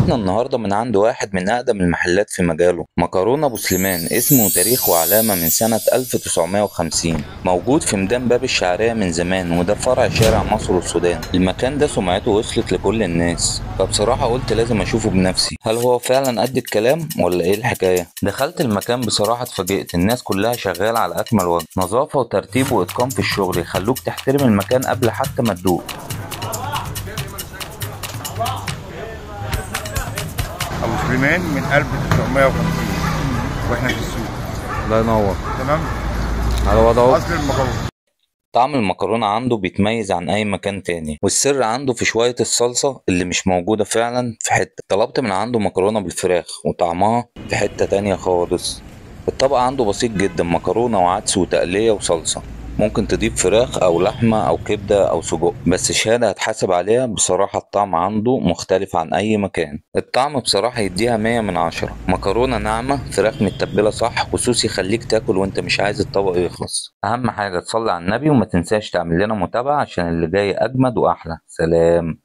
وصلتنا النهارده من عند واحد من اقدم المحلات في مجاله، مكرونه ابو سليمان. اسمه تاريخ وعلامة من سنة 1950، موجود في ميدان باب الشعرية من زمان، وده فرع شارع مصر والسودان. المكان ده سمعته وصلت لكل الناس، فبصراحة قلت لازم اشوفه بنفسي، هل هو فعلا قد الكلام ولا ايه الحكاية؟ دخلت المكان بصراحة اتفاجئت، الناس كلها شغالة على اكمل وجه، نظافة وترتيب واتقان في الشغل يخلوك تحترم المكان قبل حتى ما تدوق. ابو سليمان من 1950 واحنا في السوق. الله ينور. تمام، على وضعه. اصل المكرونه، طعم المكرونه عنده بيتميز عن اي مكان تاني، والسر عنده في شوية الصلصه اللي مش موجودة فعلا في حتة. طلبت من عنده مكرونه بالفراخ وطعمها في حتة تانية خالص. الطبق عنده بسيط جدا، مكرونه وعدس وتقليه وصلصه، ممكن تضيف فراخ او لحمه او كبده او سجق، بس شهادة هتحاسب عليها. بصراحة الطعم عنده مختلف عن اي مكان، الطعم بصراحة يديها 100 من 10. مكرونه ناعمة، فراخ متبله صح، وصوص يخليك تاكل وانت مش عايز الطبق يخلص. اهم حاجة تصلي على النبي وما تنساش تعمل لنا متابعه عشان اللي جاي اجمد واحلى. سلام.